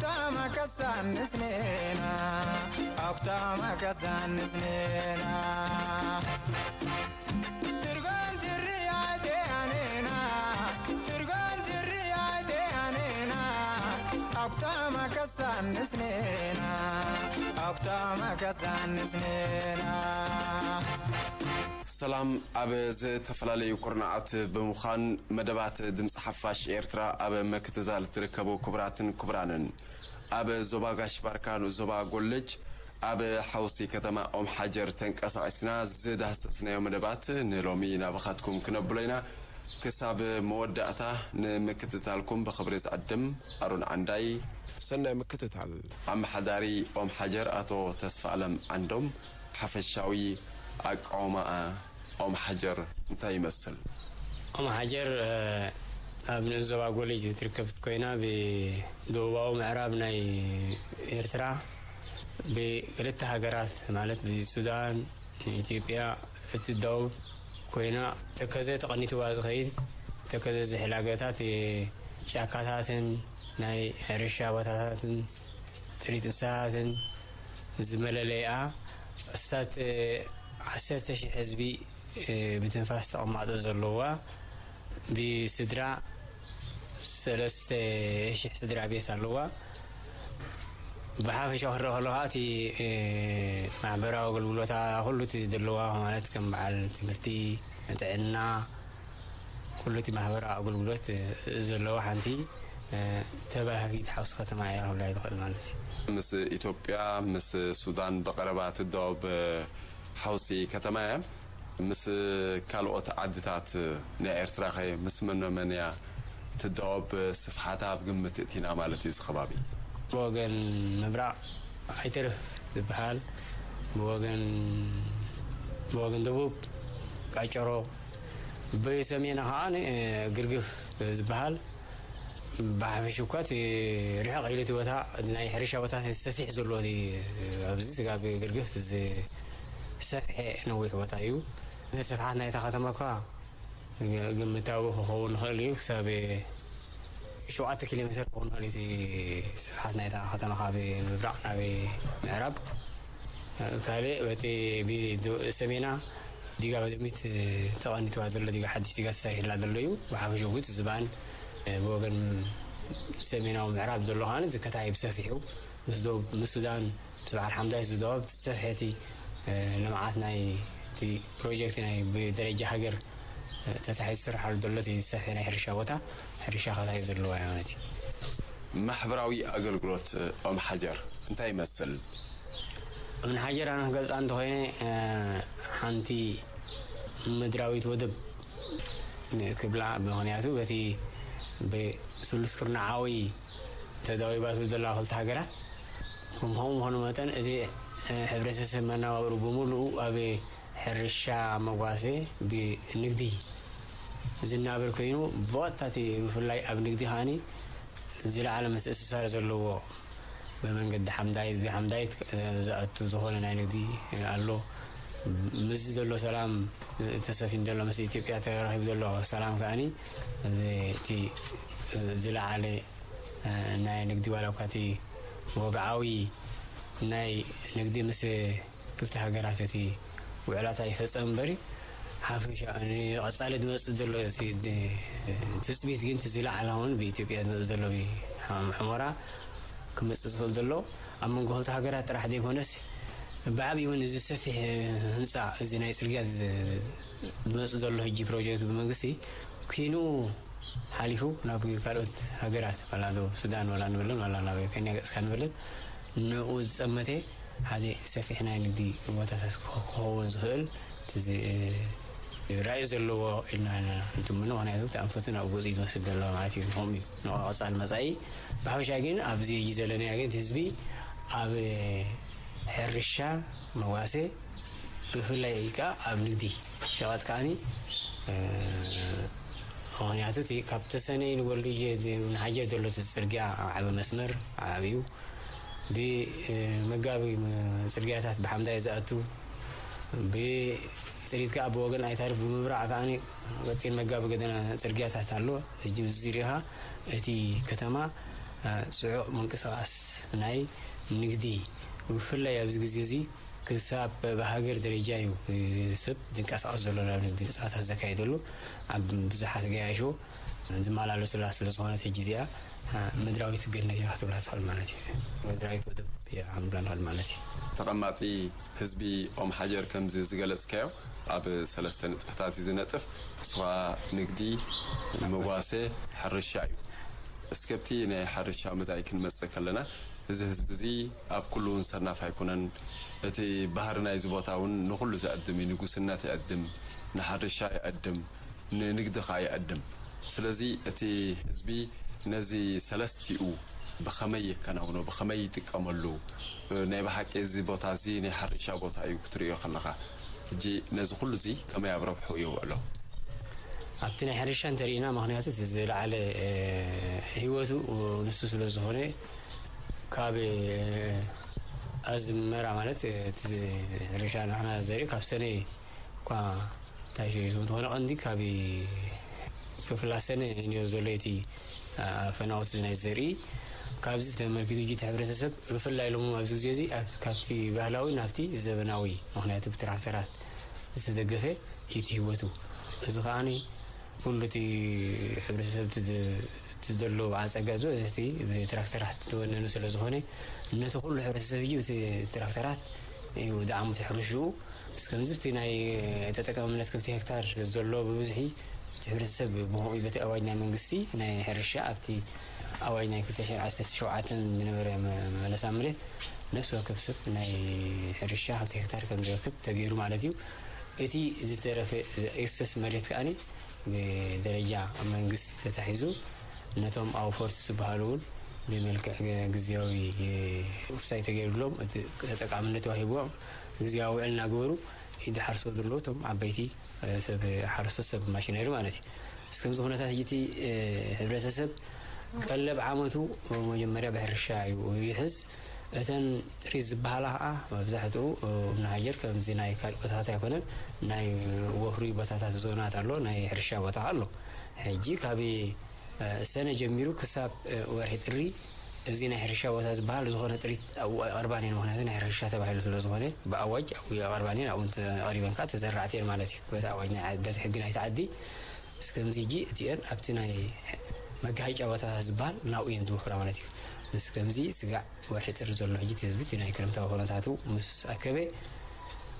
Tama kasan nisnena, aktama kasan nisnena. Turgon zirriyatena, turgon zirriyatena, aktama kasan nisnena, aktama kasan nisnena. ሰላም። ኣብ ዝተፈላለዩ ኩርናዓት ብምዃን መደባት ድምፂ ሓፋሽ ኤርትራ ኣብ ምክትታል እትርከቡ ክቡራትን ክቡራንን፣ ኣብ ዞባ ጋሽ ባርካ ንኡስ ዞባ ጎልጅ ኣብ ሓውሲ ከተማ ኦም ሓጀር ተንቀሳቒስና ዝዳህሰስናዮ መደባት ንሎሚ ናባኻትኩም ክነብሎ ኢና። ክሳብ መወዳእታ ንምክትታልኩም ብኽብሪ ዝዕድም ኣሮን ዓንዳይ። ሰናይ ምክትታል። ኣመሓዳሪ ኦም ሓጀር ኣቶ ተስፋ ኣለም ዓንዶም፣ ሓፈሻዊ ኣቃውማኣ ኦም ሓጀር እንታይ ይመስል? ኦም ሓጀር ኣብ ንኡስ ዞባ ጎልጅ እትርከብ ኮይና፣ ብደቡባዊ ምዕራብ ናይ ኤርትራ ብክልተ ሃገራት፣ ማለት ብሱዳን፣ ኢትዮጵያ እትዳወብ ኮይና፣ ተከዘ ተቐኒትዋ ዝኸይድ፣ ተከዘ ዝሕላገታት ጫካታትን ናይ ሕርሻ ቦታታትን ጥሪት እንስሳትን ዝመለለይኣ፣ እሳት ዓሰርተ ሺሕ ህዝቢ ብትንፋስ ተቐማጦ ዘለዋ፣ ብስድራ ሰለስተ ሺሕ ስድራ ቤት ኣለዋ። ብሓፈሻ ክረአ ከሎ ከዓ እቲ ማሕበራዊ ኣገልግሎታ ኩሉ እቲ ዘለዋ፣ ማለት ከም በዓል ትምህርቲ፣ ጥዕና፣ ኩሉ እቲ ማሕበራዊ ኣገልግሎት ዘለዋ ሓንቲ ተባሃጊት ሓውሲ ከተማ እያ ክብላ ይኽእል ማለት እዩ። ምስ ኢትዮጵያ፣ ምስ ሱዳን ብቐረባ ትዳወብ ሓውሲ ከተማ እያ። ምስ ካልኦት ዓድታት ናይ ኤርትራ ኸ ምስ መኖ መን እያ ትዳወብ? ስፍሓታ ኣብ ግምት እቲና ማለት እዩ እዚ ከባቢ። ብወገን ምብራቕ ኣይተርፍ ዝበሃል፣ ብወገን ብወገን ደቡብ ቃጨሮ፣ ብሰሜና ከዓ ግርግፍ ዝበሃል። ብሓፈሽ እኳ እቲ ርሕቕ ኢሉ እቲ ቦታ ናይ ሕርሻ ቦታ ሰፊሕ ዘለዎ እቲ ኣብዚ ስጋብ ግርግፍ ዝሰፍሐ ነዊሕ ቦታ እዩ። ስፍሓት ናይታ ከተማ እኳ ግምታዊ ክኸውን ይኽእል እዩ። ክሳብ ሸውዓተ ኪሎ ሜትር ክኸውን ይኽእል እዩ እቲ ስፍሓት ናይታ ከተማ ካብ ምብራቕ ናብ ምዕራብ። ካልእ በቲ ብሰሜና ዲጋ በደሚት ተቐኒትዋ ዘሎ ዲጋ ሓድሽ ዲጋ ተሰሪሕላ ዘሎ እዩ። ብሓፈሽኡ ግን እቲ ዝባን ብወገን ሰሜናዊ ምዕራብ ዘሎ ከኣ ዝከታተል ብሰፊሑ ምስ ዶብ ምስ ሱዳን ምስ በዓል ሓምዳይ ዝዳወብ ሰፊሕ እቲ ልምዓት ናይ እቲ ፕሮጀክት ናይ ብደረጃ ሃገር ተታሒዙ ዝስርሓሉ ዘሎ እቲ ሰፊሕ ናይ ሕርሻ ቦታ ሕርሻ ከታዩ ዘለዋ ማለት እዩ። ማሕበራዊ ኣገልግሎት ኦም ሓጀር እንታይ ይመስል? ኦም ሓጀር ኣነ ክገልጻ እንተኾይነ ሓንቲ ምድራዊት ወደብ ክብላ፣ ምኽንያቱ በቲ ብስሉስ ኩርናዓዊ ተዳዊባቱ ዘለዋ ክልተ ሃገራት ከምኡ ምዃኑ መጠን እቲ ሕብረተሰብ መነባብሩ ብምሉኡ ኣብ ሕርሻ መጓሰ ብንግዲ ዝናበር ኮይኑ፣ ብቐጥታ እቲ ብፍላይ ኣብ ንግዲ ከዓኒ ዝለዓለ ምትእስሳር ዘለዎ ብመንገዲ ሓምዳይት ብሓምዳይት ዝኣቱ ዝኾነ ናይ ንግዲ ኣሎ። ምስዚ ዘሎ ሰላም ተሰፊን ዘሎ ምስ ኢትዮጵያ ተራኺቡ ዘሎ ሰላም ከዓኒ እቲ ዝለዓለ ናይ ንግዲ ዋላ እኳ እቲ ወግዓዊ ናይ ንግዲ ምስ ክልተ ሃገራት እቲ ውዕላት ኣይፈጸም እምበሪ ሓፈሻ ንቐጻሊ ዝመጽእ ዘሎ እቲ ትጽቢት ግን እቲ ዝለዓለ እውን ብኢትዮጵያ ዝመጽእ ዘሎ ሕሞራ ክመጽእ ዝኽእል ዘሎ ኣብ መንጎ ክልተ ሃገራት ጥራሕ ዘይኮነስ ብዓብዪ እውን እዚ ሰፊሕ ህንፃ እዚ ናይ ጽርግያ ዝመጽእ ዘሎ ሕጂ ፕሮጀክት ብመንግስቲ ኪኑ ሓሊፉ ናብ ካልኦት ሃገራት ዋላ ናብ ሱዳን ዋላ ንበለን ዋላ ናብ ኬንያ ገጽካ ንበለን ንኡ ዝጸመተ ሓደ ሰፊሕ ናይ ንግዲ ቦታታት ክኸውን ዝኽእል ራእዩ ዘለዎ ኢልና ንትምኖ። ምክንያቱ እቲ ኣንፈቱ ናብ ገጹ እዩ ዝወስድ ዘሎ ማለት እዩ። ከምኡ እዩ ንቐጻል መጻኢ ብሓፈሻ ግን ኣብዚ ሕጂ ዘለናዮ ግን ህዝቢ ኣብ ሕርሻ መዋሰ ብፍላይ ከዓ ኣብ ንግዲ ሸቐጥ ከዓኒ ምክንያቱ እቲ ካብ ተሰነይ ንወልድየ ንሓጀር ዘሎ እቲ ፅርግያ ዓቢ መስመር ዓብዩ ብመጋቢ ፅርግያታት ብሓምዳይ ዝኣቱ ብጥሪት ከዓ ብወገን ኣይታርፍ ብምብራዕ ከዓ ቀጢን መጋቢ ገደና ፅርግያታት ኣሎ። ሕጂ ዝሪኻ እቲ ከተማ ጽዑቕ ምንቅስቓስ ናይ ንግዲ፣ ብፍላይ ኣብዚ ግዜ እዚ ክሳብ ብሃገር ደረጃ እዩ ሰብ ዝንቀሳቐስ ዘሎ፣ ናብ ንግዲ ምንቅስቓሳት ዘካይደሉ። ኣብ ብዙሓት ገያሾ ዝመላለሱላ ስለ ዝኾነት፣ ሕጂ እዚኣ ምድራዊት ገነት እያ ክትብላ ትኽእል ማለት እዩ። ምድራዊት ወደብ እያ ክንብላ ንኽእል ማለት እዩ። ተቐማጢ ህዝቢ ኦም ሓጀር ከምዚ ዝገለጽካዮ ኣብ ሰለስተ ንጥፈታት እዩ ዝነጥፍ። እሱ ኸኣ ንግዲ፣ መጓሰ፣ ሕርሻ እዩ። እስከ ኣብቲ ናይ ሕርሻ መዳይ ክንመጽእ ከለና፣ እዚ ህዝቢ እዚ ኣብ ኩሉ እውን ሰናፍ ኣይኮነን። እቲ ባህሪ ናይዚ ቦታ እውን ንኹሉ ዝዕድም እዩ። ንጉስነት ይዕድም፣ ንሕርሻ ይዕድም፣ ንንግዲ ኸኣ ይዕድም። ስለዚ እቲ ህዝቢ ነዚ ሰለስቲኡ ብኸመይ የከናውኖ፣ ብኸመይ ይጥቀመሉ? ናይ ብሓቂ እዚ ቦታ እዚ ናይ ሕርሻ ቦታ እዩ ክትርእዮ ከለኻ። ሕጂ ነዚ ኩሉ እዚ ከመይ ኣብ ረብሑ የውዕሎ? ኣብቲ ናይ ሕርሻ እንተሪእና፣ ምኽንያቱ እቲ ዝለዓለ፣ እ፣ ህይወቱ ንሱ ስለ ዝኾነ፣ ካብ፣ እ፣ ኣዝመራ ማለት፣ እ፣ እቲ ሕርሻ ንሕና ዘርኢ ካብ ሰነ እኳ እንታይ ሽግር ዝኾነ ቀንዲ ካብ ክፍላ ሰነ እንዮ ዘሎ እቲ፣ አ፣ ፈናውስ ናይ ዘርኢ። ካብዚ ተመልኪቱ፣ እቲ ሕብረተሰብ ብፍላይ ሎሚ ኣብዚ ግዜ እዚ ኣብ፣ ካብቲ ባህላዊ ናብቲ ዘበናዊ፣ ምኽንያቱ ብትራክተራት ዝተደገፈ እቲ ህይወቱ። እዚ ከዓኒ ኩሉ እቲ ሕብረተሰብ እቲ ዝ-፣ እቲ ዘሎ ኣጸጋ ዝበዝሕ እቲ ብትራክተራት ዝተወነኑ ስለ ዝኾነ፣ ነቲ ኩሉ ሕብረተሰብ እዩ እቲ ትራክተራት እዩ ዝዓሙ እቲ ሕርሽኡ። ምስ ከምዚ እቲ ናይ ተጠቃምነት ክልተ ሄክታር ዘሎ ብብዝሒ እቲ ሕብረተሰብ ብኸምኡ በቲ ኣዋጅ ናይ መንግስቲ ናይ ሕርሻ ኣብቲ ኣዋጅ ናይ ክልተ ሽሕን ዓሰርተ ሸውዓተን ዝነበረ መ-፣ መመለሳ መሬት ነፍሲ ወከፍ ሰብ ናይ ሕርሻ ክልተ ሄክታር ከም ዝረክብ ተገይሩ ማለት እዩ። እቲ ዝተረፈ ኤክሰስ መሬት ከኣኒ ብደረጃ መንግስቲ ተታሒዙ ነቶም ኣውፈርቲ ዝበሃሉ እውን ብመልክዕ ግዝያዊ ውሳኔ ተገይሩሎም፣ እቲ ተጠቃምነት ተዋሂብዎም ግዝያዊ ውዕል እናገበሩ ይድሓርሱ ዘለዉ እቶም ዓበይቲ ሰብ ሓረስቶት፣ ሰብ ማሽነሪ ማለት እዩ። ምስ ከምዚ ኩነታት ሕጂ እቲ፣ እ፣ ሕብረተሰብ ቀለብ ዓመቱ መጀመርያ ብሕርሻ እዩ ይሕዝ። እተን ጥሪት ዝበሃላ ከዓ መብዛሕትኡ፣ እ፣ እብነ ሃጀር ከምዚ ናይ ካልእ ቦታታት ኣይኮነን፣ ናይ ወፍሪ ቦታታት ዞናት ኣሎ፣ ናይ ሕርሻ ቦታ ኣሎ። ሕጂ ካብ፣ እ፣ ሰነ ጀሚሩ ክሳብ፣ እ፣ ወርሒ ጥሪ እዚ ናይ ሕርሻ ቦታ ዝበሃል ዝኾነ ጥሪት ኣብኡ ኣይቐርባን እየን። ምኽንያቱ ናይ ሕርሻ ተባሂሉ ስለ ዝኾነ ብኣዋጅ ኣብኡ ኣይቐርባን እየን። ኣብኡ እንተ ቀሪበን ከዓ ተዘራዕቲ እየን ማለት እዩ። በቲ ኣዋጅ ናይ ዓ-፣ በቲ ሕጊ ናይቲ ዓዲ ምስ ከምዚ ሕጂ እቲአን ኣብቲ ናይ መጋሃጫ ቦታታት ዝበሃል ናብኡ እየን ዝወፍራ ማለት እዩ። ምስ ከምዚ ስጋዕ ወርሒ ጥሪ ዘሎ ሕጂ እቲ ህዝቢ እቲ ናይ ክረምታዊ ኩነታቱ ምስ ኣከበ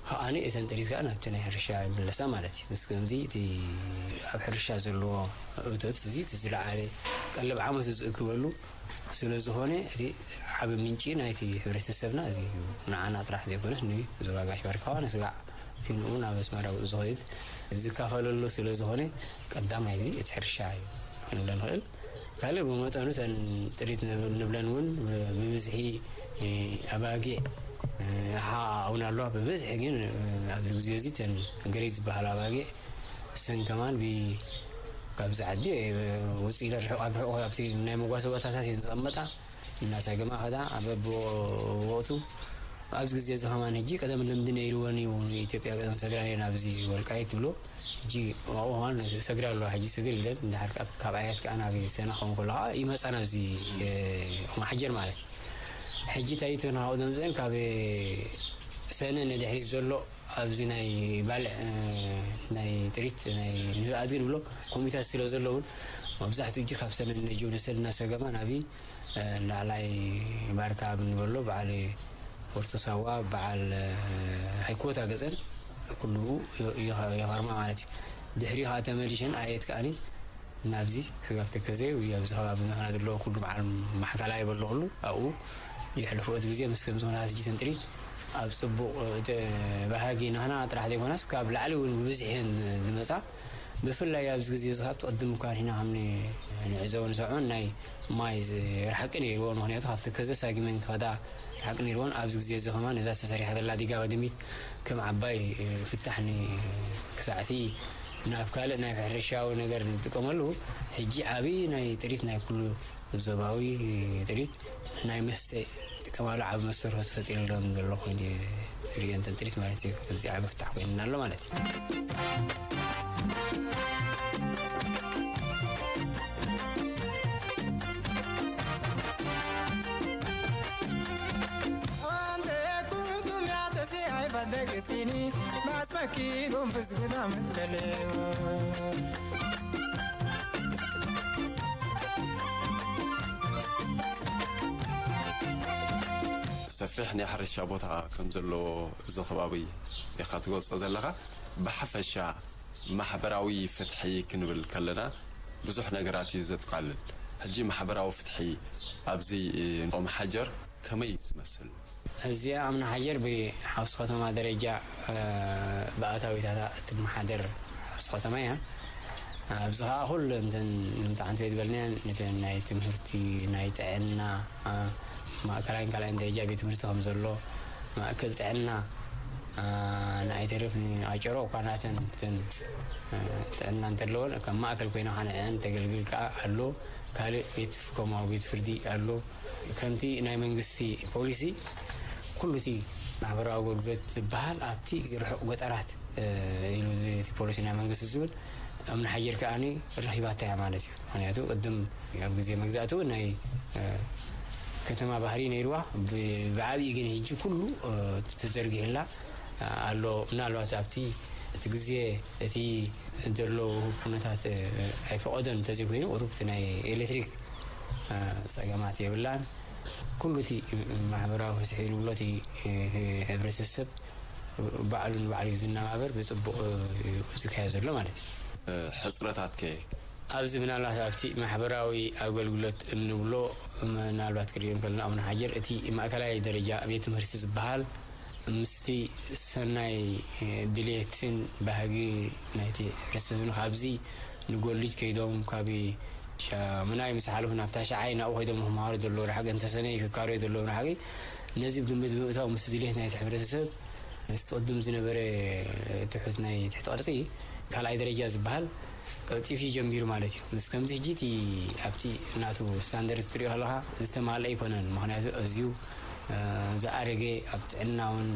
ከዓኒ እተን ጥሪት ከዓ ናብቲ ናይ ሕርሻ ይምለሳ ማለት እዩ። ምስ ከምዚ እቲ ኣብ ሕርሻ ዘለዎ እቶት እዚ እቲ ዝለዓለ ቀለብ ዓመቱ ዝእክበሉ ስለ ዝኾነ እቲ ዓቢ ምንጪ ናይቲ ሕብረተሰብና እዚ እዩ። ንዓና ጥራሕ ዘይኮነስ ንዞባ ጋሽ ባርካዋ ንስጋዕ ኪንኡ ናብ ኣስመራ ዝኸይድ ዝካፈለሉ ስለ ዝኾነ ቀዳማይ እዚ እቲ ሕርሻ እዩ ክንብሎ ንኽእል። ካልእ ብመጠኑ እተን ጥሪት ንብ-፣ ንብለን እውን ብ-፣ ብብዝሒ፣ እ፣ ኣባጊዕ፣ እ፣ ሓ እውን ኣለዋ። ብብዝሒ ግን፣ እ፣ ኣብዚ ግዜ እዚ እተን ግሬድ ዝበሃላ ኣባጊዕ እሰን ከማን ብ-፣ ካብዚ ዓዲ፣ እ፣ ውፅእ ኢለ ርሑቕ ኣብ ርሑቕ ኣብቲ ናይ መጓሰ ቦታታት እየን ዝቐመጣ። እናሳገማ ከዳ ኣብ በብወቕቱ ኣብዚ ግዜ እዚ ከማን ሕጂ ቀደም ልምዲ ነይርወን እዩ። ንኢትዮጵያ ቀደም ሰግራ ነይረን ኣብዚ ወልቃይት ብሎ ሕጂ ኣብኡ ከማን ሰግሪ ኣለዋ። ሕጂ ስግር ኢለን እንድሕር ካብ፣ ካብ ኣያት ከዓ ናብ ሰነ ክኸውን ከሎ ከዓ ይመፃ ናብዚ፣ እ፣ ኦማሓጀር ማለት። ሕጂ እንታይ እዩ እቲ ናብኡ ዘምፅአን ካብ ሰነ ንድሕሪት ዘሎ ኣብዚ ናይ ባልዕ፣ እ፣ ናይ ጥሪት ናይ ንብኣት ግን ብሎ ኮሚታት ስለ ዘለውን መብዛሕትኡ እጂ ካብ ሰነ ነጆ ንሰልና ሰገማ ናብይ ላዕላይ ባርካ ብንበሎ በዓል ፎርቶ ሳዋ በዓል ሃይኮታ ገፀን ኩሉ ይኸርማ ማለት እዩ። ድሕሪ ከዓ ተመሊሸን ኣየት ከዓኒ ናብዚ ስጋብ ተከዘ ወይ ኣብዚ ከባቢ ናህና ዘለዎ ኩሉ በዓል ማሕካላ ይበሎ ኩሉ ኣብኡ የሕልፎ እቲ ግዜ ምስ ከም ዝኾነ ኣስጊተን ጥሪት ኣብ ፅቡቕ እቲ ባህጊ ናህና ጥራሕ ዘይኮነስ ካብ ላዕሊ እውን ብብዝሒ ዝመፃ ብፍላይ ኣብዚ ግዜ እዚ ካብ ትቕድም እኳ ንሕና ከም ንዕዘቦ ንሰምዖን ናይ ማይ ርሓቂ ነይርዎ። ምኽንያቱ ካብ ተከዘ ሳጊመን ክኸዳ ርሓቂ ነይርዎን ኣብዚ ግዜ እዚ ከማን እዛ ተሰሪሓ ዘላ ዲጋ ባድሚት ከም ዓባይ ፍታሕ ን-፣ ክሳዕቲ ናብ ካልእ ናይ ሕርሻዊ ነገር ንጥቀመሉ ሕጂ ዓብዪ ናይ ጥሪት ናይ ኩሉ ዞባዊ ጥሪት ናይ መስተ ጥቀማሉ ዓቢ መሰርሆ ተፈጢሩ ኢሎም ዘሎ ኮይኑ ሪኦ እንተን ጥሪት ማለት እዩ። እዚ ዓቢ ፍታሕ ኮይንና ኣሎ ማለት እዩ። ግቲኒ ማጥመኪ ጎንብዝ ግና ምትለለዩ። ሰፊሕ ናይ ሕርሻ ቦታ ከም ዘለዎ እዚ ከባቢ ኢኻ ትገልጾ ዘለኻ። ብሓፈሻ ማሕበራዊ ፍትሒ ክንብል ከለና ብዙሕ ነገራት እዩ ዘጠቓልል። ሕጂ ማሕበራዊ ፍትሒ ኣብዚ ኦም ሓጀር ከመይ እዩ ዝመስል? እዚኣ ኣምና ሓጀር ብሓውሲ ከተማ ደረጃ ብኣታዊታታ እትመሓደር ሓውሲ ከተማ እያ። ኣብዚ ከዓ ኩሉ እንተን ንምጣዕንቲ ዝበልናዮ ናይ ትምህርቲ፣ ናይ ጥዕና፣ ማእከላይን ካልኣይን ደረጃ ቤት ትምህርቲ ከም ዘሎ፣ ማእከል ጥዕና ንኣይተርፍ ንኣጨሮ እኳ ናተን እተን ጥዕና እንተለወን ከም ማእከል ኮይና ከዓ ንዕን ተገልግል ከዓ ኣሎ። ካልእ ቤት ከምኡ ቤት ፍርዲ ኣሎ። ከምቲ ናይ መንግስቲ ፖሊሲ ኩሉ እቲ ማሕበራዊ ኣገልግሎት ዝበሃል ኣብቲ ርሑቕ ገጠራት ኢሉ እዚ እቲ ፖሊሲ ናይ መንግስቲ ዝብል እምኒ ሓየር ከኣ ረኺባታ እያ ማለት እዩ። ምክንያቱ ቅድም ኣብ ግዜ መግዛእቲ እውን ናይ ከተማ ባህሪ ነይርዋ ብዓብዪ ግን ሕጂ ኩሉ ተዘርጊሕላ ኣሎ። ምናልባት ኣብቲ እቲ ግዜ እቲ ዘሎ ውህብ ኩነታት ኣይፈቐዶን እንተዘይኮይኑ ቁሩብ እቲ ናይ ኤሌክትሪክ ፀገማት የብላን። ኩሉ እቲ ማሕበራዊ ፍትሒ ንብሎ እቲ ሕብረተሰብ ባዕሉ ንባዕሉ እዩ ዝነባበር ብፅቡቕ እዩ ዝካየድ ዘሎ ማለት እዩ። ሕፅረታት ከ? ኣብዚ ምናልባት ኣብቲ ማሕበራዊ ኣገልግሎት እንብሎ ምናልባት ክሪኦ እንከለና ኣቡነ ሓጀር እቲ ማእከላይ ደረጃ ቤት ትምህርቲ ዝበሃል ምስቲ ሰናይ ድሌትን ባህጊ ናይቲ ሕብረተሰብን ካብዚ ንጎልጅ ከይዶም ካብ ሻምናይ ምስ ሓለፉ ናብ ታሽዓይ ናብኡ ከይዶም ክመሃሩ ዘለዉ ርሓቂ እንተሰነ ክካረዩ ዘለዉ ርሓቂ ነዚ ብግምት ብምእታው ምስ ድሌት ናይቲ ሕብረተሰብ ምስቲ ቅድም ዝነበረ ትሑት ናይ ትሕቲ ቅርፂ ካልኣይ ደረጃ ዝበሃል ቀልጢፉ ጀሚሩ ማለት እዩ። ምስ ከምዚ ሕጂ እቲ ኣብቲ ናቱ ስታንደርድ ክትሪኦ ከለኻ ዝተማልአ ኣይኮነን። ምክንያቱ ኣዝዩ ዝኣረገ ኣብ ጥዕና እውን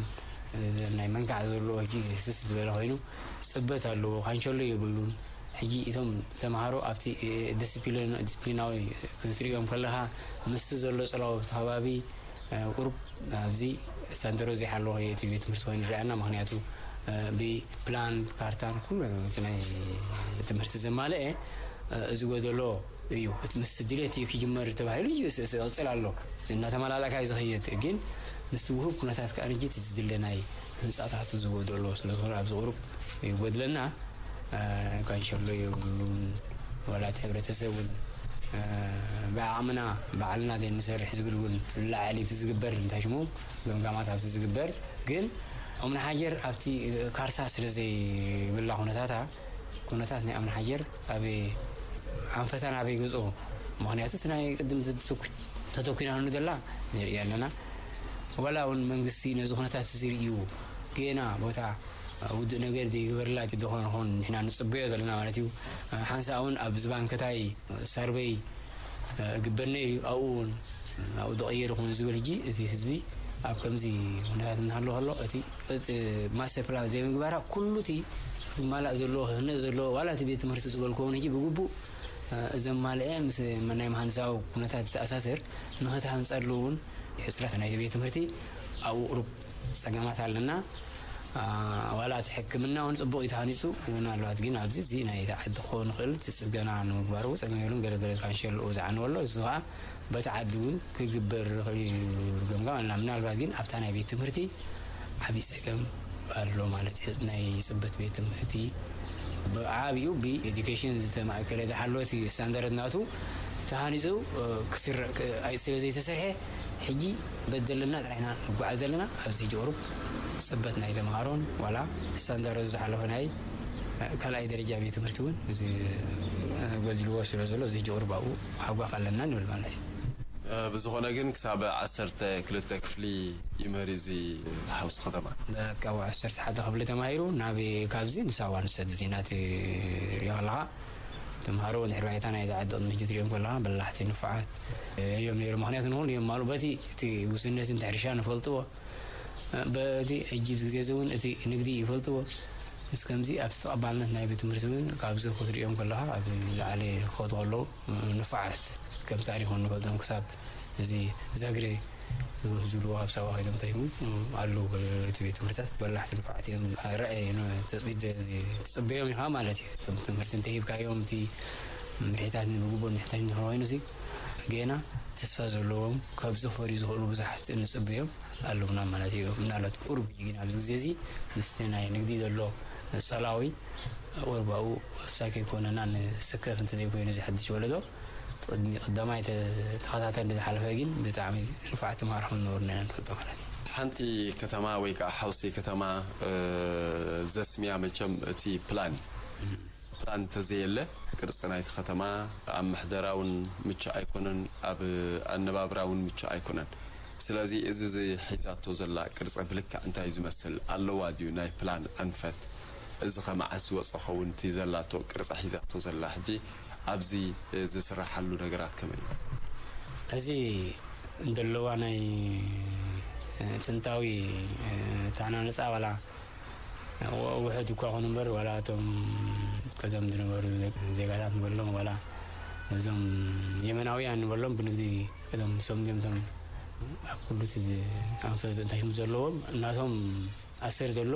ናይ መንካዕ ዘለዎ ሕጂ ስስ ዝበለ ኮይኑ ፅበት ኣለዎ። ካንሸሎ የብሉን። ሕጂ እቶም ተምሃሮ ኣብቲ ዲስፕሊናዊ ክትሪኦም ከለኻ ምስቲ ዘሎ ፅላው ኣብቲ ከባቢ ቁሩብ ኣብዚ ሳንተሮ ዘይሓለወ እቲ ቤት ትምህርቲ ኮይኑ ይረኣየና። ምክንያቱ ብፕላን ብካርታን ኩሉ እቲ ናይ ትምህርቲ ዘማልአ እዚ ጎደሎ እዩ። እቲ ምስቲ ድሌት እዩ ክጅመር ተባሂሉ እዩ ክቕፅል ኣሎ። እናተመላለእካ እዩ ዝኸየድ። ግን ምስቲ ውሁብ ኩነታት ከዓ ንጂ እቲ ዝድለ ናይ ህንፃታቱ ዝጎደሎ ስለዝኾነ ኣብዚ ቁሩብ ይጎድለና። ካንሸሎ የብሉን። ዋላ እቲ ሕብረተሰብ እውን ብዓቕምና ባዕልና ዘይንሰርሕ ዝብል እውን ላዕሊ እቲ ዝግበር እንታይ ሽሙ ገምጋማት ኣብቲ ዝግበር ግን እምኒ ሓጀር ኣብቲ ካርታ ስለ ዘይብላ ኩነታታ ኩነታት ናይ እምኒ ሓጀር ኣበይ ኣንፈታን ኣበይ ገዝኦ ምክንያቱ እቲ ናይ ቅድም ተተኪናሉ ዘላ ንርኢ ኣለና። ዋላ እውን መንግስቲ ነዚ ኩነታት እዚ ርእዩ ገና ቦታ ውድእ ነገር ዘይገበርላ ዝኾነ ኾን ንሕና ንፅበዮ ዘለና ማለት እዩ። ሓንሳእ እውን ኣብ ዝባን ከታይ ሰርበይ ግበርነ እዩ ኣብኡ እውን ኣብኡ ዝቐየር ይኹን ዝብል ሕጂ እቲ ህዝቢ ኣብ ከምዚ ኩነታት እናሃሎ ከሎ እቲ ማስተር ፕላን ዘይምግባራ ኩሉ እቲ ክማላእ ዘለዎ ክህነፅ ዘለዎ ዋላ እቲ ቤት ትምህርቲ ዝበልክዎ እውን ሕጂ ብግቡእ ዘማልአ ምስ ናይ መሃንድሳዊ ኩነታት ዝተኣሳሰር ንኽትሃንፀሉ እውን ሕፅረት ናይቲ ቤት ትምህርቲ ኣብኡ ቁሩብ ፀገማት ኣለና። ዋላ እቲ ሕክምና እውን ፅቡቕ እዩ ተሃኒፁ። ምናልባት ግን ኣብዚ እዚ ናይ ተዓዲ ክኸውን ይኽእል እቲ ፅገና ንምግባሩ ፀገም የብሉን። ገለገለ ካንሸልኡ ዝዓነወሎ እዚ ከዓ በቲ ዓዲ እውን ክግበር ይኽእል እዩ ገምጋም ኣለና። ምናልባት ግን ኣብታ ናይ ቤት ትምህርቲ ዓብዪ ፀገም ኣሎ ማለት እዩ። ናይ ፅበት ቤት ትምህርቲ ብዓብዩ ብኤዱኬሽን ዝተማእከለ ዝሓለወ እቲ ስታንዳርድ ናቱ ተሃኒፁ ክስረ ስለ ዘይተሰርሐ ሕጂ በደለና ጥራሕና ንጓዓዝ ዘለና ኣብዚ ሕጂ ቁሩብ ፅበት ናይ ተምሃሮን ዋላ ስታንዳርዱ ዝሓለፈ ናይ ካልኣይ ደረጃ ቤት ትምህርቲ እውን እዚ ጎዲልዎ ስለ ዘሎ እዚ ሕጂ ቁሩብ ኣብኡ ሓጓፍ ኣለና ንብል ማለት እዩ። ብዝኾነ ግን ክሳብ ዓሰርተ ክልተ ክፍሊ ይምህር እዚ ሓውሲ ከተማ። በቃ ዓሰርተ ሓደ ክፍሊ ተማሂሩ ናብ ካብዚ ንሳዋ ንሰድድ ኢና እቲ ሪኦ ኣለኻ ተምሃሮ ድሕሪ ባይታ ናይ ዝዓዲ ቅድሚ ሕጂ ትሪኦም ከለኻ በላሕቲ ንፉዓት እዮም ነይሩ። ምክንያቱ ንኹሉ የማሉ በቲ እቲ ውስነት እንተ ሕርሻ ንፈልጥዎ በቲ ሕጂ ኣብዚ ግዜ እዚ እውን እቲ ንግዲ ይፈልጥዎ ምስ ከምዚ ኣብቲ ተቐባልነት ናይ ቤት ትምህርቲ እውን ካብዚ ክትሪኦም ከለኻ ኣብ ላዕሊ ክኸዱ ከለዉ ንፉዓት ከም ታሪክ ንፈልጦም ክሳብ እዚ ዘግሬ ዝወስድሉ ኣብ ሳዋ ከይዶም እንታይ ኣለዉ። እቲ ቤት ትምህርታት በላሕቲ ንፋዕቲ እዮም። ርኣይ ተፅቢት ትፅበዮም ኢኻ ማለት እዩ። እቶም ትምህርቲ እንተሂብካዮም እቲ ምርሒታት ብግቡእ እንድሕተኝ ኮይኑ ሲ ገና ተስፋ ዘለዎም ካብ ዝፈርዩ ዝኽእሉ ብዙሓት እንፅበዮም ኣለውና ማለት እዩ። ምናልባት ቁርብ እዩ ግን ኣብዚ ግዜ እዚ ምስቲ ናይ ንግዲ ዘሎ ፀላዊ ቁርባኡ ፍሳይ ከይኮነና ንስከፍ እንተዘይኮይኑ እዚ ሓድሽ ወለዶ ቅድሚ ቀዳማይ ተ- ተኸታተል ዝሓለፈ ግን ብጣዕሚ ንፋዕ ተማርኹ ነበሩ ኢና ንፈልጦ ማለት እዩ። ሓንቲ ከተማ ወይ ከዓ ሓውሲ ከተማ ዘስምያ መቸም እቲ ፕላን እዩ። ፕላን እንተዘየለ ቅርፂ ናይቲ ከተማ ኣብ ምሕደራ እውን ምቹእ ኣይኮነን፣ ኣብ ኣነባብራ እውን ምቹእ ኣይኮነን። ስለዚ እዚ እዚ ሒዛቶ ዘላ ቅርፀ ብልክዕ እንታይ እዩ ዝመስል ኣለዋ ድዩ ናይ ፕላን ኣንፈት? እዚ ከ መዓስ ዝወፀ ኸውን እቲ ዘላቶ ቅርፀ ሒዛቶ ዘላ ሕጂ ኣብዚ ዝስራሓሉ ነገራት ከመይ እዩ? እዚ ዘለዋ ናይ ጥንታዊ ታናንፃ ዋላ ውሕድ እኳ ኹን እምበር ዋላ እቶም ቀደም ዝነበሩ ዜጋታት ንበሎም ዋላ እዞም የመናውያን ንበሎም ብንግዲ ቀደም ሰምዲም ቶም ኣብ ኩሉ እቲ ኣንፈት እንታይ ዘለዎም እናቶም ኣሰር ዘሎ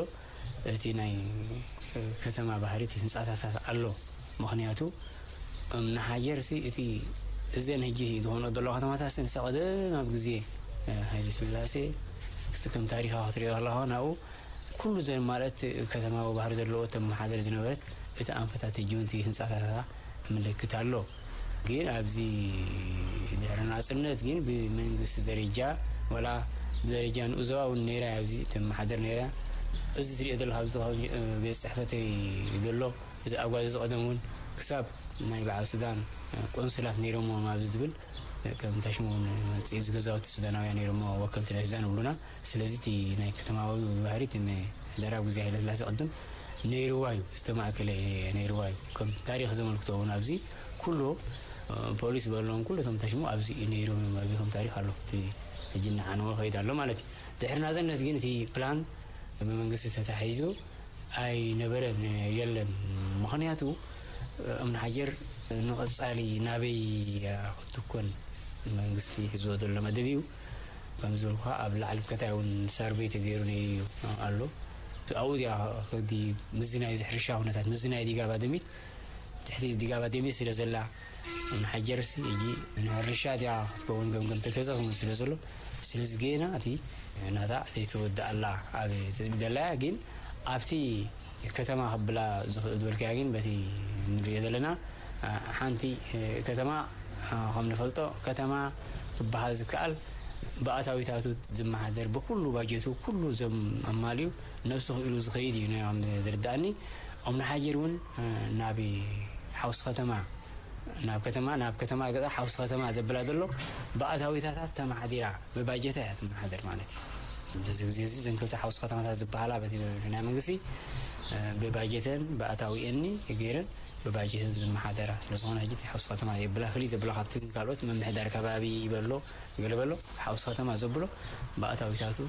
እቲ ናይ ከተማ ባህሪ እቲ ህንፃታት ኣሎ። ምክንያቱ እምኒ ሓጀር ሲ እቲ እዘን ሕጂ ዝኾነ ዘለዋ ከተማታት ሲ ንሳ ቀደም ኣብ ግዜ ሃይለ ስላሴ እስቲ ከም ታሪኻ ክትሪኦ ከለኻ ናብኡ ኩሉ ዘን ማለት ከተማዊ ባህሪ ዘለዎ ተመሓደር ዝነበረት እቲ ኣንፈታት ሕጂ እውን እቲ ህንፃታታ ምልክት ኣሎ። ግን ኣብዚ ድሕሪ ናፅነት ግን ብመንግስቲ ደረጃ ወላ ብደረጃ ንኡዘባ እውን ነይራ ኣብዚ ትመሓደር ነይራ። እዚ ትሪኦ ዘለካ ኣብዚ ቤት ፅሕፈተይ ዘሎ እዚ ኣጓዚ ዝቐደም እውን ክሳብ ናይ በዓል ሱዳን ቆንስላት ነይሮምዎም ኣብዚ ዝብል ከም ታሽሙ እውን መፅኢ እዚ ገዛውቲ ሱዳናውያን ነይሮሞ ወከልቲ ናይ ሱዳን ይብሉና። ስለዚ እቲ ናይ ከተማዊ ባህሪ እቲ ምሕደራ ኣብ ግዜ ሃይለስላሴ ቅድም ነይርዋ እዩ ዝተማእከለ ነይርዋ እዩ ከም ታሪክ ዘመልክቶ እውን ኣብዚ ኩሉ ፖሊስ በሎም ኩሉ እቶም ተሽሙ ኣብዚ ነይሮም እዮም ኣብዚ ከም ታሪክ ኣሎ እቲ ሕጂ እናዓነወ ከይድ ኣሎ ማለት እዩ። ድሕሪ ናፅነት ግን እቲ ፕላን ብመንግስቲ ተታሒዙ ኣይነበረን የለን። ምክንያቱ እምኒ ሓጀር ንቐፃሊ ናበይ ክትኮን መንግስቲ ሒዝዎ ዘሎ መደብ እዩ። ከም ዝበልኩኻ ኣብ ላዕሊ ከታይ እውን ሰርቬይ ተገይሩ ነይሩ ኣሎ። ኣብኡ እዚኣ ከዲ ምዝናይ እዚ ሕርሻ ኩነታት ምዝናይ ዲጋ ባደሚት ትሕቲ ዲጋ ባደሚት ስለ ዘላ ንሓጀርሲ እጂ ንሕርሻ እዚኣ ክትከውን ገምገም ተተዘኽሙ ስለ ዘሎ ስለዚ ገና እቲ ናታ ዘይተወድኣላ ኣብ ተዝቢ ደላያ ግን ኣብቲ ከተማ ክብላ ዝኽእል ዝበልካያ ግን በቲ ንሪኦ ዘለና ሓንቲ ከተማ ከም ንፈልጦ ከተማ ክበሃል ዝከኣል ብኣታዊታቱ ዝመሓደር ብኩሉ ባጀቱ ኩሉ ዘም ኣማልዩ ነብሱ ክኢሉ ዝኸይድ እዩ ናይ ከም ዝርዳእኒ። ኦም ንሓጀር እውን ናብ ሓውሲ ከተማ ናብ ከተማ ናብ ከተማ ገዛ ሓውሲ ከተማ ዘብላ ዘሎ ብኣታዊታታት ተማሓዲራ ብባጀታ እያ ትመሓደር ማለት እዩ። በዚ ግዜ እዚ እዘን ክልተ ሓውሲ ከተማታት ዝበሃላ በቲ ናይ መንግስቲ ብባጀተን ብኣታዊኤኒ ገይረን ብባጀተን ዝመሓደራ ስለዝኾነ ሕጂ እቲ ሓውሲ ከተማ የብላ ፍልይ ዘብላ ካብቲ ካልኦት ምምሕዳር ከባቢ ይበሎ ገለ በሎ ሓውሲ ከተማ ዘብሎ ብኣታዊታቱ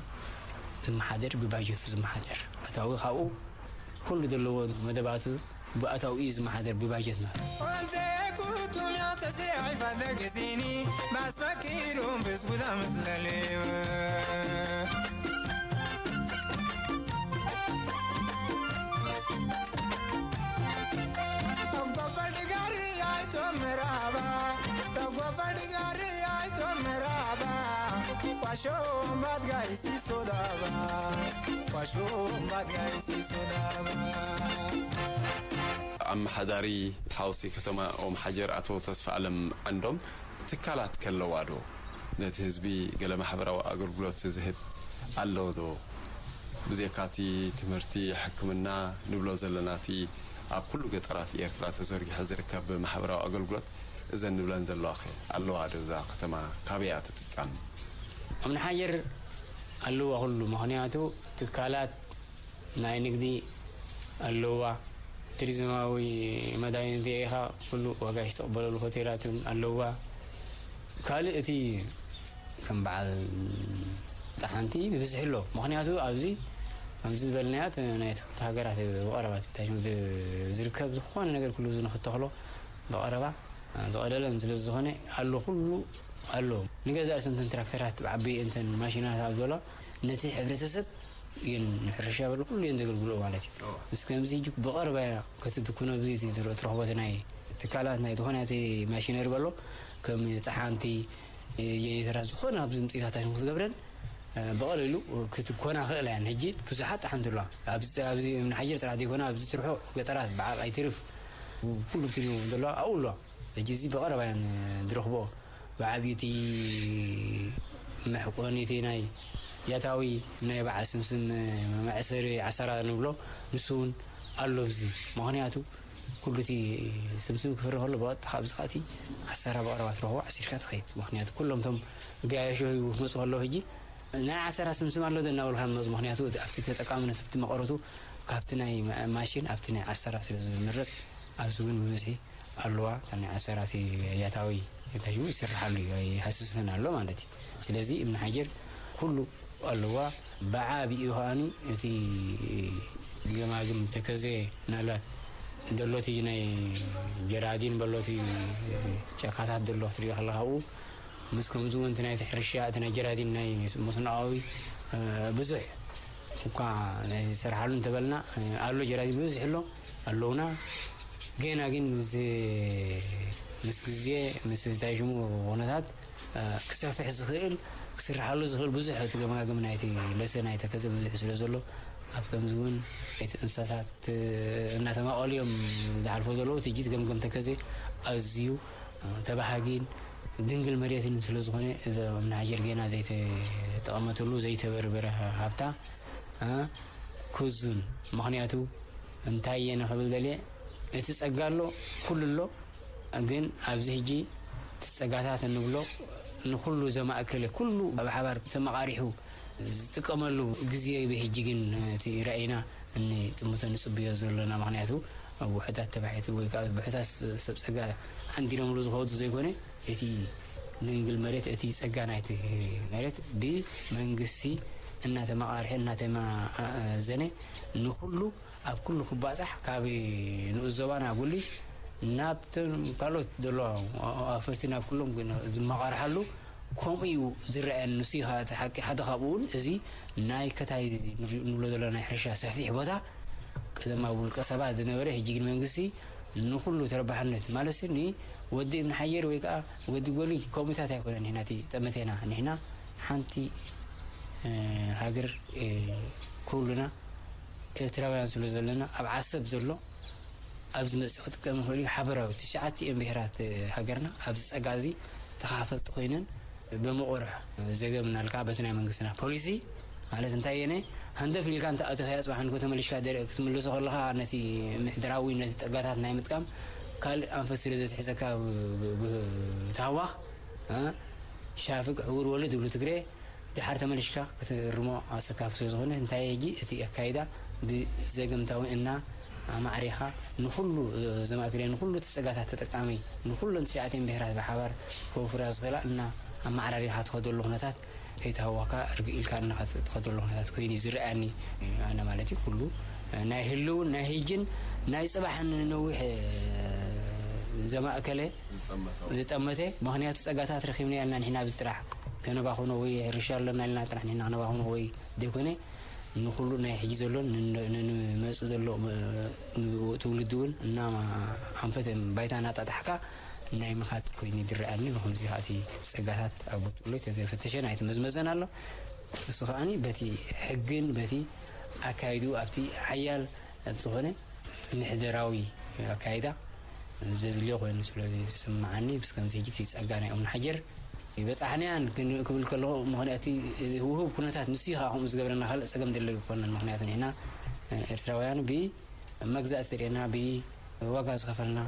ዝመሓደር ብባጀቱ ዝመሓደር ኣታዊ ካብኡ ኩሉ ዘለዎ መደባቱ ብኣታዊ እዩ ዝመሓደር ብባጀት ማለት እዩ። ኣመሓዳሪ ሓውሲ ከተማ ኦም ሓጀር ኣቶ ተስፋኣለም ዓንዶም፣ ትካላት ከለዋ ዶ ነቲ ህዝቢ ገለ ማሕበራዊ ኣገልግሎት ዝህብ ኣሎ ዶ? ብዘይካቲ ትምህርቲ፣ ሕክምና ንብሎ ዘለናቲ ኣብ ኩሉ ገጠራት ኤርትራ ተዘርጊሑ ዝርከብ ማሕበራዊ ኣገልግሎት እዘን ንብለን ዘለዋኸ ኣለዋ ዶ? እዛ ከተማ ካበይ እያ ትጥቀም? እምኒ ሓጀር ኣለዋ ኩሉ፣ ምኽንያቱ ትካላት ናይ ንግዲ ኣለዋ። ቱሪዝማዊ መዳይ እንተኢኻ ኩሉ ዋጋ ይተቕበለሉ ሆቴላት እውን ኣለዋ። ካልእ እቲ ከም በዓል ጠሓንቲ ብብዝሒ ኣሎ። ምኽንያቱ ኣብዚ ከምዚ ዝበልናያ ናይ ክልተ ሃገራት ብቐረባ ተታሽሙ ዝርከብ ዝኾነ ነገር ኩሉ እዚ ንክተኽሎ ብቐረባ ዝቐደለን ስለ ዝኾነ ኣሎ፣ ኩሉ ኣሎ። ንገዛእ ርእሰን እተን ትራክተራት፣ ዓበይ እተን ማሽናት ኣብ ዘሎ ነቲ ሕብረተሰብ እየን፣ ንሕርሻ በሉ ኩሉ እየን ዘገልግልኦ ማለት እዩ። ምስ ከምዚ ሕጂ ብቐረባ እያ ክትትኩኖ፣ ኣብዚ ትረኽቦ ናይ ትካላት ናይ ዝኾነ እቲ ማሽነሪ በሎ ከም ጠሓንቲ፣ ጀኔተራት፣ ዝኾነ ኣብዚ ምጽኢታታት ክትገብረን ብቐሊሉ ክትኮና ክእላ እየን። ሕጂ ብዙሓት ጠሓንቲ ኣለዋ። ኣብዚ እምኒ ሓጀር ጥራሕ ዘይኮነ ኣብዚ ትርሑ ገጠራት ብዓቕ ኣይትርፍ ኩሉ ትሪኡ ዘለዋ ኣብኡ ኣለዋ። ሕጂ እዚ ብቐረባ እየን ዝረኽቦ። ብዓብዩ እቲ መሕቆኒ እቲ ናይ ያታዊ ናይ በዓል ስምስም መዕሰሪ ዓሰራ ንብሎ ንሱ እውን ኣሎ ኣብዚ። ምኽንያቱ ኩሉ እቲ ስምስም ክፍሪ ከሎ ብቐጥታ ካብዚ ከኣ እቲ ዓሰራ ብቐረባ ትረኽቦ ዓሲርካ ትኸይድ። ምኽንያቱ ኩሎም እቶም ገያሾ ክመፁ ከለዉ ሕጂ ናይ ዓሰራ ስምስም ኣሎ ዶ እናበልካ መፁ። ምኽንያቱ ኣብቲ ተጠቃምነት ኣብቲ መቐረቱ ካብቲ ናይ ማሽን ኣብቲ ናይ ዓሰራ ስለ ዝምረፅ ኣብዚ እውን ብብዝሒ ኣለዋ። እታ ናይ ዓሰራ እቲ ያታዊ ተሽሙ ይስርሓሉ እዩ፣ ይሃስስን ኣሎ ማለት እዩ። ስለዚ እምኒ ሓጀር ኩሉ ኣለዋ። ብዓቢኡ ከኣኒ እቲ ገማግም ተከዘ ናላ ደሎቲ ናይ ጀራዲን በሎቲ ጫካታት ደሎ ክትሪኦ ከለካ ኣብኡ ምስ ከምዚ እውን እቲ ናይቲ ሕርሻ እቲ ናይ ጀራዲን ናይ መስኖኣዊ ብዙሕ እኳ ናይ ዝሰርሓሉ እንተበልና ኣሎ፣ ጀራዲን ብዙሕ ኣሎ ኣለውና። ገና ግን ምስ ምስ ግዜ ምስ እንታይ ሽሙ ኩነታት ክሰፍሕ ዝኽእል ክስርሓሉ ዝኽእል ብዙሕ እቲ ገማግም ናይቲ ለሰ ናይ ተከዘ ብዙሕ ስለ ዘሎ ኣብ ከምዚ እውን እቲ እንስሳታት እናተማቐሉ እዮም ዝሓልፎ ዘለዉ። እቲ ሕጂ ገምገም ተከዘ ኣዝዩ ተባሃጊን ድንግል መሬትን ስለ ዝኾነ እዚ እምኒ ሓጀር ገና ዘይተጠቐመትሉ ዘይተበርበረ ሃብታ ክዙን። ምኽንያቱ እንታይ እየ ንኽብል ደልየ እቲ ጸጋ ኣሎ፣ ኩሉ ኣሎ። ግን ኣብዚ ሕጂ እቲ ጸጋታት እንብሎ ንኹሉ ዘማእከለ ኩሉ ብሓባር ተመቓሪሑ ዝጥቀመሉ ግዜ እዩ። ሕጂ ግን እቲ ራእይና እኒ ጥምቶ ንጽብዮ ዘለና፣ ምኽንያቱ ኣብ ውሑዳት ተባሒቱ ወይ ከዓ ብሕታት ሰብ ጸጋ ሓንዲሎምሉ ዝኸዱ ዘይኮነ እቲ ድንግል መሬት እቲ ጸጋ ናይቲ መሬት ብመንግስቲ እናተመቓርሐ እናተመዘነ ንኹሉ ኣብ ኩሉ ክባጻሕ ካብ ንኡስ ዞባና ጉልሽ ናብቶም ካልኦት ዘለዋ ኣፈርቲ ናብ ኩሎም ዝመቓርሓሉ ከምኡ እዩ ዝረኣየኒ። ንሱ እዩ እቲ ሓቂ። ሓደ ካብኡ እውን እዚ ናይ ከታይ ንብሎ ዘሎ ናይ ሕርሻ ሰፊሕ ቦታ ቀደም ኣብ ውልቀ ሰባት ዝነበረ፣ ሕጂ ግን መንግስቲ ንኹሉ ተረባሕነት ማለት ንወዲ እምኒ ሓየር ወይ ከዓ ወዲ ጎሊ ከምኡታት ኣይኮነን። ንሕና እቲ ጠመቴና ንሕና ሓንቲ ሃገር ኩሉና ኤርትራውያን ስለ ዘለና ኣብ ዓሰብ ዘሎ ኣብ ዝመጽእ ክጥቀም ይኽእል እዩ። ሓበራዊ ትሽዓቲኦም ብሄራት ሃገርና ኣብዚ ጸጋ እዚ ተኻፈልቲ ኮይነን ብምቑርሕ ዘገም እናልካ በቲ ናይ መንግስትና ፖሊሲ ማለት እንታይ የነ ሃንደፍ ኢልካ እንተ ኣቲኻዮ ጽባሕ ንጎ ተመሊሽካ ደረ ክትምልሶ ከለኻ ነቲ ምሕደራዊ ነቲ ጸጋታት ናይ ምጥቃም ካልእ ኣንፈት ስለ ዘትሕዘካ ብ- ብ- ብታህዋኽ እ? ሻፍግ ዕውር ወልድ ይብሉ ትግሬ ድሓር ተመሊሽካ ክትእርሞ ኣሰካፍ ስለ ዝኾነ እንታይ ሕጂ እቲ ኣካይዳ ብዘገምታዊ እና ኣማዕሪኻ ንኹሉ ዘማእክለ ንኹሉ እቲ ጸጋታት ተጠቃሚ ንኹለን ትሽዓተን ብሄራት ብሓባር ከውፍራ ዝኽእላ እና ኣመዓራሪኻ ትኸደሉ ኩነታት ከይተሃዋካ ርግእ ኢልካ እና ትኸደሉ ኩነታት ኮይኑ እዩ ዝረኣኒ ኣነ ማለት እዩ። ኩሉ ናይ ህልውን ናይ ህጅን ናይ ጽባሕን ነዊሕ ዘማእከለ ዝጠመተ ምኽንያቱ ጸጋታት ረኺብና ያልና ንሕና ኣብዚ ጥራሕ ተነባኹኖ ወይ ሕርሻ ኣለና ኢልና ጥራሕ ንሕና ክነባኹኖ ወይ ዘይኮነ ንኹሉ ናይ ሕጂ ዘሎን ንመጽእ ዘሎ ትውልዲ እውን እና ኣንፈት ባይታ እናጣጣሕካ ናይ ምኻድ ኮይኑ ይድረኣኒ። ብከምዚ ከዓ እቲ ጸጋታት ኣብ ቦትኡ ኣሎ ተፈተሸን ኣይተመዝመዘን ኣሎ። እሱ ከዓኒ በቲ ሕግን በቲ ኣካይዱ ኣብቲ ሓያል ዝኾነ ምሕደራዊ ኣካይዳ ዘድልዮ ኮይኑ ስለ ዝስምዓኒ ምስ ከምዚ ሕጂ እቲ ጸጋ ናይ እምኒ ሓጀር ይበጻሕናያን ክብል ከለኹ ምኽንያት ውህብ ኩነታት ንሱ እዩ ከዓ ከምኡ ዝገብረና ካልእ ጸገም ደለ ኣይኮነን። ምኽንያቱ ንሕና ኤርትራውያን ብመግዛእቲ ተሪእና ብዋጋ ዝኸፈልና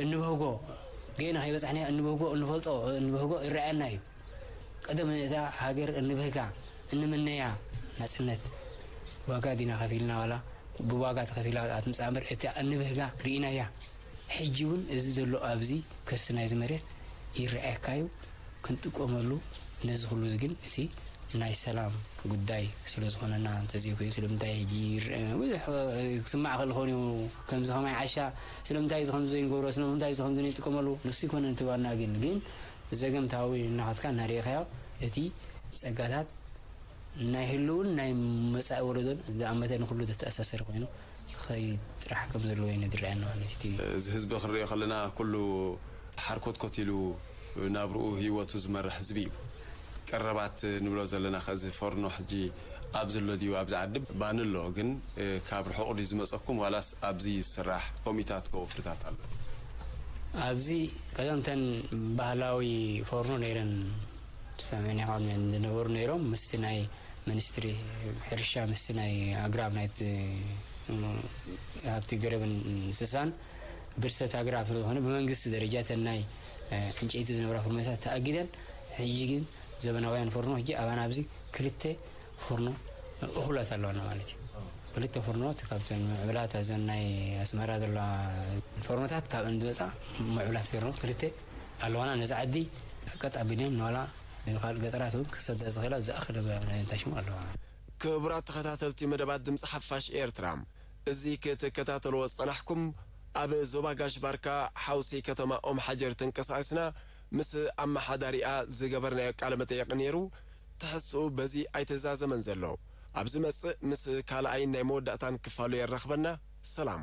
እንብህጎ ገና ከይበጻሕናዮ እንብህጎ እንፈልጦ እንብህጎ ይረኣየና እዩ። ቀደም እታ ሃገር እንብህጋ እንምነያ ናጽነት ዋጋ ዲና ከፊልና ዋላ ብዋጋ ተኸፊላ ኣትምጻ እምበር እቲ እንብህጋ ርኢናያ። ሕጂ እውን እዚ ዘሎ ኣብዚ ከርሲ ናይዚ መሬት ይረኣየካ እዩ። ክንጥቀመሉ ነዚ ኩሉ እዚ ግን እቲ ናይ ሰላም ጉዳይ ስለ ዝኾነና እንተዘይኮይኑ፣ ስለምንታይ ሕጂ ይርአ ብዙሕ ክስማዕ ከሎ ኾን እዩ፣ ከምዚ ከማይ ዓሻ ስለምንታይ እዚ ከምዚ ዘይንገብሮ፣ ስለምንታይ እዚ ከምዚ ንጥቀመሉ ንሱ ይኮነ እቲ ዋና። ግን ግን ዘገምታዊ እናኸትካ እናርኢኻዮ እቲ ጸጋታት ናይ ህልውን ናይ መጻኢ ወለዶን ዝኣመተ ንኩሉ ዘተኣሳሰር ኮይኑ ክኸይድ ጥራሕ ከም ዘለዎ እዩ ንድረኣየና ማለት እዩ። እዚ ህዝቢ ክንሪኦ ከለና ኩሉ ሓርኮትኮት ኢሉ ናብርኡ ህይወቱ ዝመርሕ ህዝቢ እዩ። ቀረባት ንብሎ ዘለና ከዚ ፎርኖ ሕጂ ኣብ ዘሎ ድዩ ኣብዚ ዓዲ ባኒ ኣሎ፣ ግን ካብ ርሑቕ ድዩ ዝመፀኩም ዋላስ ኣብዚ ዝስራሕ ከምኡታት ከ ወፍርታት ኣሎ? ኣብዚ ቀደምተን ባህላዊ ፎርኖ ነይረን ሰሜን ዓቕሚ ዝነበሩ ነይሮም ምስቲ ናይ ሚኒስትሪ ሕርሻ ምስቲ ናይ ኣግራብ ናይ ሃብቲ ገረብን እንስሳን ብርሰት ኣግራብ ስለዝኾነ ብመንግስቲ ደረጃ ተን ናይ ዕንጨይቲ ዝነበራ ፎርኖታት ተኣጊደን ሕጂ ግን ዘበናውያን ፎርኖ ሕጂ ኣባና ኣብዚ ክልተ ፎርኖ እኹላት ኣለዋና ማለት እዩ። ክልተ ፎርኖ ካብተን ምዕብላት እዘን ናይ ኣስመራ ዘለዋ ፎርኖታት ካብአን ዝመፃ ምዕብላት ፎርኖ ክልተ ኣለዋና። ነዚ ዓዲ ቀጥ ኣቢለን ንዋላ ንካል ገጠራት እውን ክሰዳ ዝኽእላ ዝኣኽለ እንታይ ሽሙ ኣለዋ። ክቡራት ተኸታተልቲ መደባት ድምፂ ሓፋሽ ኤርትራ፣ እዚ ክትከታተልዎ ዝጸናሕኩም ኣብ ዞባ ጋሽ ባርካ ሓውሲ ከተማ ኦም ሓጀር ተንቀሳቒስና ምስ ኣመሓዳሪኣ ዝገበርናዮ ቃለ መጠየቕ ነይሩ። ትሕዝትኡ በዚ ኣይተዛዘመን ዘሎ። ኣብ ዝመጽእ ምስ ካልኣይን ናይ መወዳእታን ክፋሉ የራኽበና። ሰላም።